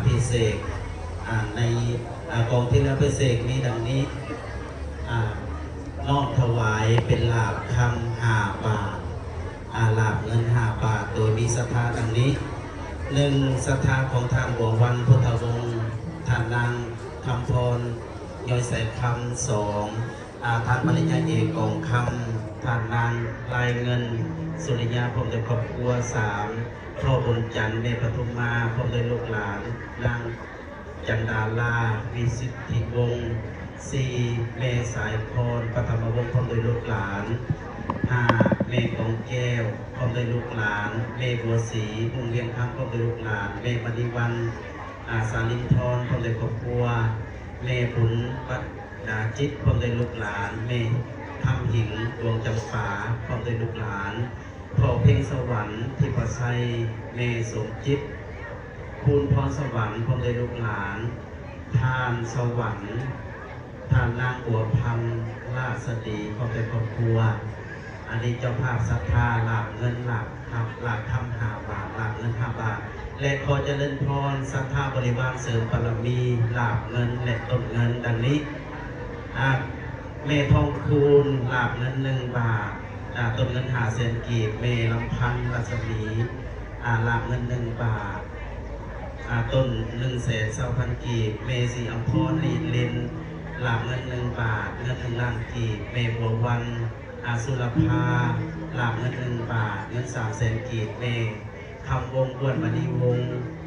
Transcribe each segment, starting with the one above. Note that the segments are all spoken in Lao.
ພິເສດ ອາ ໃນ ອາ ກອງທິລາພິເສກມີດັ່ງນີ້ ອາ ນ້ອມຖວາຍເປັນຫຼາບຄຳຫ້າບາດ ອາ ຫຼາບເງິນຫ້າບາດ ໂດຍມີສັດທາດັ່ງນີ້: ໜຶ່ງ ສັດທາຂອງທ່ານ ບົວວັນ ພຸດທະວົງ, ທ່ານນາງ ຄຳພອນ ຍ້ອຍແສນຄຳ, ສອງ ອາ ທ່ານປະລິນຍາເອກ ກອງຄຳ, ທ່ານນາງ ລາຍເງິນ ສຸລິຍາ ພ້ອມດ້ວຍຄອບຄົວ, ສາມ ພໍ່ບຸນຈັນ, ແມ່ປະທຸມມາ ພ້ອມດ້ວຍລູກຫຼານ, ນາງ ຈັນດາລາ ວິສິດທິວົງ, ສີ່ ແມ່ສາຍພອນ ປະຖະມະວົງ ພ້ອມດ້ວຍລູກຫຼານ, ຫ້າ ແມ່ກອງແກ້ວ ພ້ອມດ້ວຍລູກຫຼານ, ແມ່ບົວສີ ຮຸ່ງວຽງຄຳ ພ້ອມດ້ວຍລູກຫຼານ, ແມ່ມະນີວັນ ອາ ສາລິນທອນ ພ້ອມດ້ວຍຄອບຄົວ, ແມ່ບຸນປະດາຈິດ ພ້ອມດ້ວຍລູກຫຼານ, ແມ່ຄຳຫິງ ດວງຈຳປາ ພ້ອມດ້ວຍລູກຫຼານ, ພໍ່ເພັງສະຫວັນ ທິບປະໄຊ, ແມ່ສົມຈິດ ພູນພອນສະຫວັນ ພ້ອມດ້ວຍລູກຫຼານ, ທ່ານສະຫວັນ, ທ່ານນາງບົວພັນ ລາດສະດີ ພ້ອມດ້ວຍຄອບຄົວ. ອັນນີ້ເຈົ້າພາບສັດທາ ຫຼາບເງິນ ຫຼາບຄຳ ຫຼາບຄຳຫ້າບາດ ຫຼາບເງິນຫ້າບາດ ແລະ ຂໍຈະເລີນພອນສັດທາບໍລິວານເສີມບາລະມີ ຫຼາບເງິນ ແລະ ຕົ້ນເງິນ ດັ່ງນີ້. ອາ ແມ່ທອງຄູນ ຫຼາບເງິນໜຶ່ງບາດ ອາ ຕົ້ນເງິນຫ້າແສນກີບ, ແມ່ລຳພັນ ລັດສະໝີ ອາ ຫຼາບເງິນໜຶ່ງບາດ ອາ ຕົ້ນໜຶ່ງແສນຊາວພັນກີບ, ແມ່ສີອຳພອນ ລີດເລນ ຫຼາບເງິນໜຶ່ງບາດ ເງິນໜຶ່ງລ້ານກີບ, ແມ່ບົວວັນ ອາ ສຸລະພາ ຫຼາບເງິນໜຶ່ງບາດ ເງິນສາມແສນກີບ, ແມ່ຄຳວົງ ອ້ວນມະນີວົງ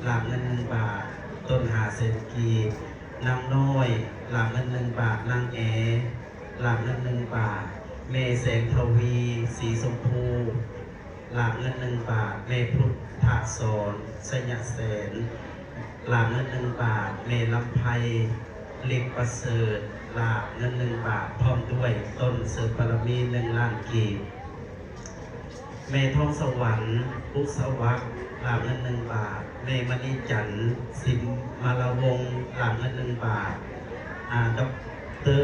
ຫຼາບເງິນໜຶ່ງບາດ ຕົ້ນຫ້າແສນກີບ, ນາງນ້ອຍ ຫຼາບເງິນໜຶ່ງບາດ, ນາງແອ ຫຼາບເງິນໜຶ່ງບາດ, ແມ່ແສງທະວີ ສີຊົມພູ ຫຼາບເງິນໜຶ່ງບາດ, ແມ່ພຸດທະສອນ ໄຊຍະແສນ ຫຼາບເງິນໜຶ່ງບາດ, ແມ່ລຳໄພ ລິບປະເສີດ ຫຼາບເງິນໜຶ່ງບາດ ພ້ອມດ້ວຍຕົ້ນເສີມບາລະມີໜຶ່ງລ້ານກີບ. ແມ່ທອງສະຫວັນ ອຸດສະຫວັດ ຫຼາບເງິນໜຶ່ງບາດ, ແມ່ມະນີຈັນ ສິມມາລາວົງ ຫຼາບເງິນໜຶ່ງບາດ, ອາ ດັອກເຕີ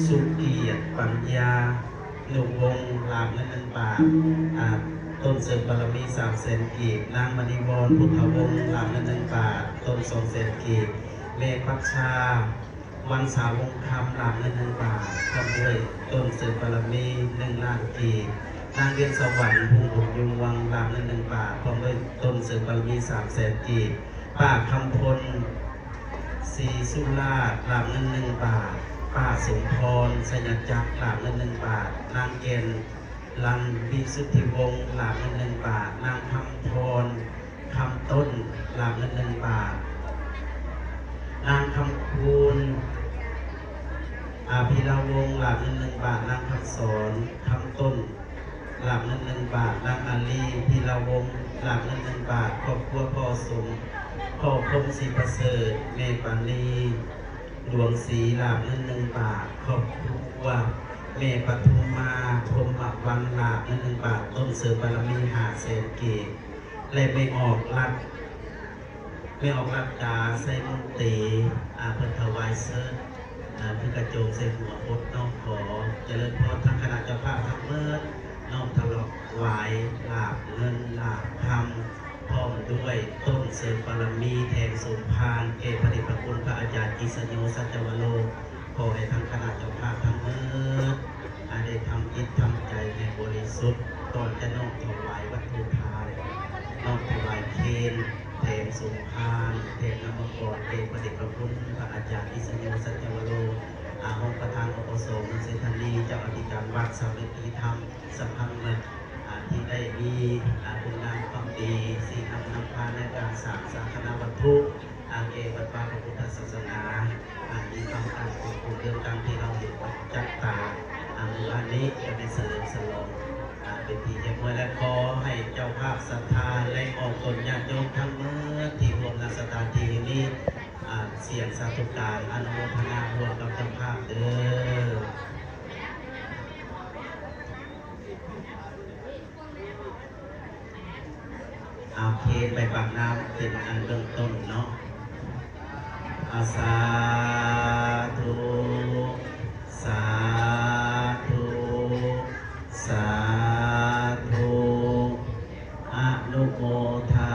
ສຸກຽດ ປັນຍານຸວົງ ຫຼາບເງິນໜຶ່ງບາດ, ອາ ຕົ້ນເສີມບາລະມີສາມແສນກີບ, ນາງມະນີວອນ ພຸດທະວົງ ຫຼາບເງິນໜຶ່ງບາດ, ຕົ້ນສອງແສນກີບ, ແມ່ປັດຊາ ວັນສາວົງຄຳ ຫຼາບເງິນໜຶ່ງບາດ ພ້ອມດ້ວຍຕົ້ນເສີມບາລະມີໜຶ່ງລ້ານກີບ, ນາງວຽງສະຫວັນ ຮຸ່ງບຸນຍວງ ຫຼາບເງິນໜຶ່ງບາດ ພ້ອມດ້ວຍຕົ້ນເສີມບາລະມີສາມແສນກີບ, ປ້າຄຳພົນ ສີສຸລາດ ຫຼາບເງິນໜຶ່ງບາດ, ປ້າສົມພອນ ໄຊຍະຈັກ ຫຼາບເງິນໜຶ່ງບາດ, ນາງແກ່ນ ລັນ ວິສຸດທິວົງ ຫຼາບເງິນໜຶ່ງບາດ, ນາງຄຳພອນ ຄຳຕົ້ນ ຫຼາບເງິນໜຶ່ງບາດ, ນາງຄຳຄູນ ອາ ພິລາວົງ ຫຼາບເງິນໜຶ່ງບາດ, ນາງຄຳສອນ ຄຳຕົ້ນ ຫຼາບເງິນໜຶ່ງບາດ, ນາງອາລີ ພິລາວົງ ຫຼາບເງິນໜຶ່ງບາດ, ຄອບຄົວພໍ່ສົມ ພໍ່ພົມ ສີປະເສີດ, ແມ່ປານີ ດວງສີ ຫຼາບເງິນໜຶ່ງບາດ, ຄອບຄົວແມ່ປະທຸມມາ ພົມມະວັນ ຫຼາບເງິນໜຶ່ງບາດ, ຕົ້ນເສີມບາລະມີຫ້າແສນກີບ ແລະ ແມ່ອອກລັດ ແມ່ອອກລັດດາ ໄຊມົນຕີ ອາ ເພິ່ນຖວາຍເສີດ ອາ ຄືກະໂຈງໃສ່ຫົວອົດເນາະ. ຂໍຈະເລີນພອນທາງຄະນະເຈົ້າພາບທັງເໝິດ ນ້ອມຖວາຍຫຼາບເງິນຫຼາບຄຳ ພ້ອມດ້ວຍຕົ້ນເສີມບາລະມີແຖມສົມພານແກ່ພະເດດພະຄຸນພະອາຈານກິດສະໂຍ ສັດຈະວະໂລ. ຂໍໃຫ້ທາງຄະນະເຈົ້າພາບທັງເໝິດ ອາ ໄດ້ທຳຈິດທຳໃຈໃຫ້ບໍລິສຸດ ກ່ອນຈະນ້ອມຖວາຍວັດຖຸທານ ນ້ອມຖວາຍເຄນ ແຖມສົມພານ ແຖມນຳມະກອນແກ່ພະເດດພະຄຸນພະອາຈານວິສະໂຍ ສັດຈະວະໂລ ອາ ຮອງປະທານ ອປສ ເມືອງໄຊທານີ, ເຈົ້າອະທິການວັດ, ສາວະດີທຳ ສະພາເມືອງ ອາ ທີ່ໄດ້ມີ ອາ ຄຸນງາມຄວາມດີ ຊີ້ນຳນຳພາໃນການສ້າງສາສະນະວັດຖຸ ອາ ແກ່ວັດວາພະພຸດທະສາສະໜາ ອາ ມີຄຳການຄວບຄຸມເລື່ອງການທີ່ເຮົາເຫັນປະຈັກຕາ ອາ ມື້ວານນີ້ກໍໄດ້ສະເຫຼີມສະຫຼອງ ອາ ເປັນທີ່ຮຽບຮ້ອຍ ແລະ ຂໍໃຫ້ເຈົ້າພາບສັດທາ ແລະ ອອກຕົນຍາດໂຍມທັງໝົດທີ່ຮ່ວມນະສະຖານທີ່ແຫ່ງນີ້ ອາ ສຽງສາທຸການອະນຸໂມທະນາຮ່ວມກັບເຈົ້າພາບເດີ້. ເອົາເຄນໄປປາກນ້ຳເປັນອັນເບື້ອງຕົ້ນເນາະ. ອາ ສາທຸ ສາທຸ ສາທຸ ອະນຸໂມທາ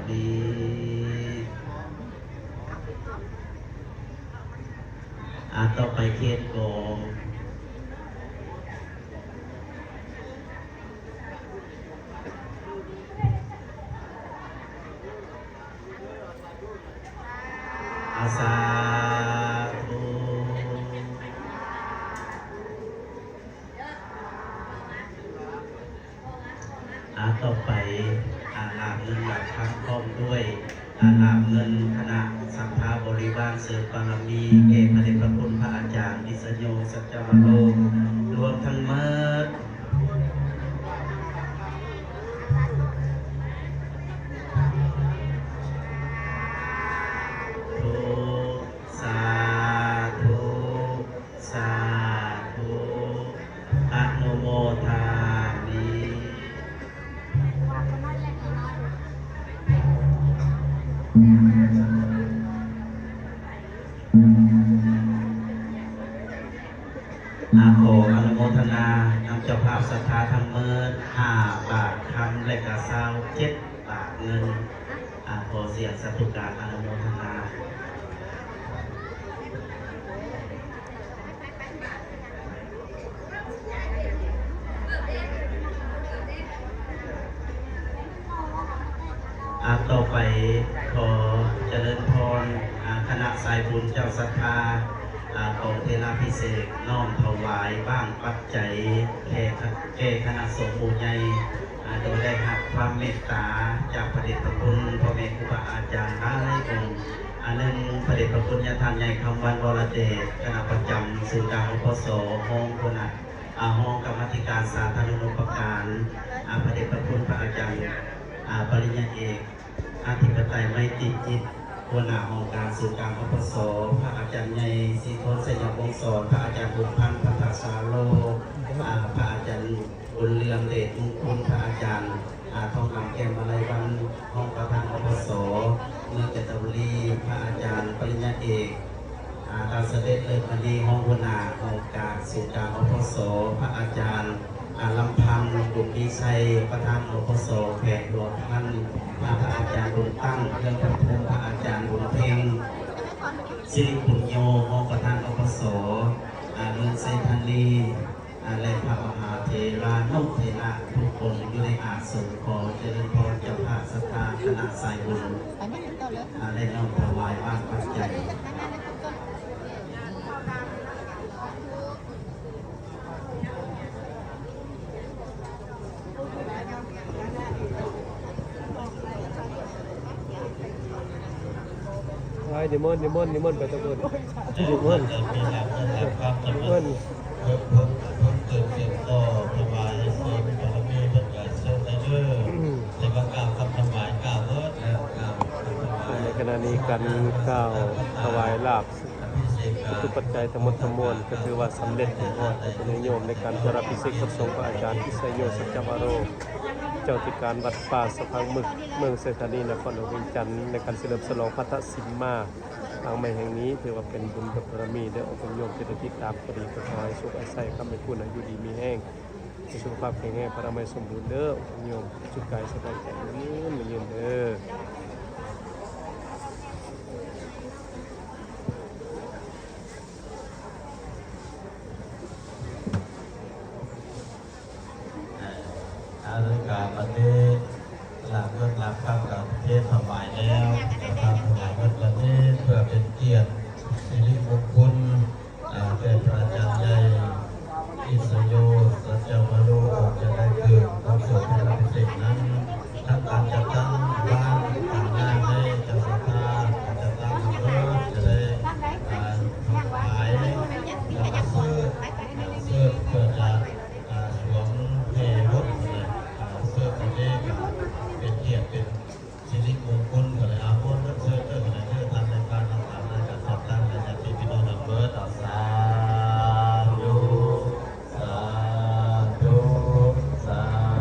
ມິ. ຕໍ່ໄປເຂດກອງ ອາ ສາທຸ. ອາ ຕໍ່ໄປ ອາ ຫຼາບເງິນຫຼາບຄຳ ພ້ອມດ້ວຍ ອາ ຫຼາບເງິນຄະນະສັດທາບໍລິວານເສີມບາລະມີແກ່ພະເດດພະຄຸນພະອາຈານ ວິສະໂຍ ສັດຈະວະໂລ ລວມທັງໝົດ ທຸກ ສາທຸ ສາທຸ ອະນຸໂມທາມິ ອາ ຂໍອະນຸໂມທະນານຳເຈົ້າພາບສັດທາທັງໝົດ ຫ້າບາດຄຳ ແລະກະ ຊາວເຈັດ ບາດເງິນ ອາ ຂໍສຽງສາທຸການອະນຸໂມທະນາ. ອາ ຕໍ່ໄປ ຂໍຈະເລີນພອນ ອາ ຄະນະສາຍບຸນເຈົ້າສັດທາ ອາ ກອງເຖລາພິເສກ ນ້ອມຖວາຍບ້າງປັດໄຈ ແກ່ ແກ່ຄະນະສົງໝູ່ໃຫຍ່ ອາ ໂດຍໄດ້ຮັບຄວາມເມດຕາຈາກພະເດດພະຄຸນພໍ່ແມ່ຄູບາອາຈານຫຼາຍອົງ ອັນໜຶ່ງ ພະເດດພະຄຸນຍາທ່ານໃຫຍ່ ຄຳວັນ ວໍລະເດດ ຄະນະປະຈຳສູນກາງ ອພສ ຮອງຫົວໜ້າ ອາ ຮອງກຳມາທິການສາທາລະນູປະການ ອາ ພະເດດພະຄຸນພະອາຈານ ອາ ປະລິນຍາເອກ ອະທິປະໄຕ ໄມຕີຈິດ ຫົວໜ້າຫ້ອງການສູນກາງ ອພສ, ພະອາຈານໃຫຍ່ ສີໂທນ ໄຊຍະວົງສອນ, ພະອາຈານ ບຸນພັນ ພັນທະສາໂລ, ອາ, ພະອາຈານ ບຸນເລື່ອມ ເດດມຸງຄຸນ, ພະອາຈານ ອາ, ທອງຄຳ ແກ້ວມາໄລວັນ, ຮອງປະທານ ອພສ ເມືອງຈັນທະບູລີ, ພະອາຈານ ປະລິນຍາເອກ ອາ, ດາວສະເດັດ ເລີດມະນີ, ຮອງຫົວໜ້າຫ້ອງການສູນກາງ ອພສ, ພະອາຈານ ອາ ລຳພັນ ບຸນມີໄຊ ປະທານ ອພສ ແຂວງຫົວພັນ, ພະອາຈານ ບຸນຕັ້ງ ເຮືອງປະທຸມ, ພະອາຈານ ບຸນເພັງ ສິລິປຸນໂຍ ຮອງປະທານ ອພສ ອາ ເມືອງໄຊທານີ ອາ ແລະ ພະມະຫາເຖລານຸເຖລະທຸກອົງຢູ່ໃນອາສົມ ຂໍຈະເລີນພອນເຈົ້າພາບສັດທາຄະນະສາຍບຸນ ອາ ໄດ້ນ້ອມຖວາຍບ້າງປັດໄຈ. ໄປ ນິມົນ ນິມົນ ນິມົນໄປຕະໂກນ ນິມົນ ນິມົນ ເພີ່ມ ເພີ່ມ ເພີ່ມເຕີມສືບຕໍ່ຖວາຍເສີມບາລະມີເພິ່ນກະເຊີນໄດ້ເດີ ແຕ່ວ່າກ່າວຄຳຖວາຍກ່າວເບີດແລ້ວ ກ່າວຄຳຖວາຍ ໃນຂະນະນີ້ການກ່າວຖວາຍລາບ ວັດຖຸປັດໄຈທັງໝົດທັງມວນ ກໍຖືວ່າສຳເລັດຮຽບຮ້ອຍ ຂອບຄຸນຍາດໂຍມໃນການສາລາພິເສກພະສົງ ພະອາຈານ ພິໄສໂຍ ສັດຈະວາໂຣ ເຈົ້າອະທິການວັດປ່າສະພັງໝຶກ ເມືອງໄຊທານີ ນະຄອນຫຼວງວຽງຈັນ ໃນການສະເຫຼີມສະຫຼອງພັດທະສິມມາ ຫຼັງໃໝ່ແຫ່ງນີ້ ຖືວ່າເປັນບຸນບາລະມີເດີ ອອກໂຍມທີ່ໄດ້ຕິດຕາມກໍດີ ກໍຂໍໃຫ້ໂຊກໃຫ້ໄຊ ຄ້ຳໃຫ້ຄູນ ໃຫ້ຢູ່ດີມີແຮງ ໃຫ້ສຸຂະພາບແຂງແຮງ ພະລານາໄມສົມບູນເດີ ໂຍມ ສຸກກາຍສະບາຍໃຈ ຍືນ ຍືນເດີ. ອາ ກະບັດນີ້ ຫຼາບເງິນຫຼາບຄຳກະເທຖວາຍແລ້ວນະຄັບ ຖວາຍເງິນບັດນີ້ ເພື່ອເປັນກຽດສິລິມົງຄຸນ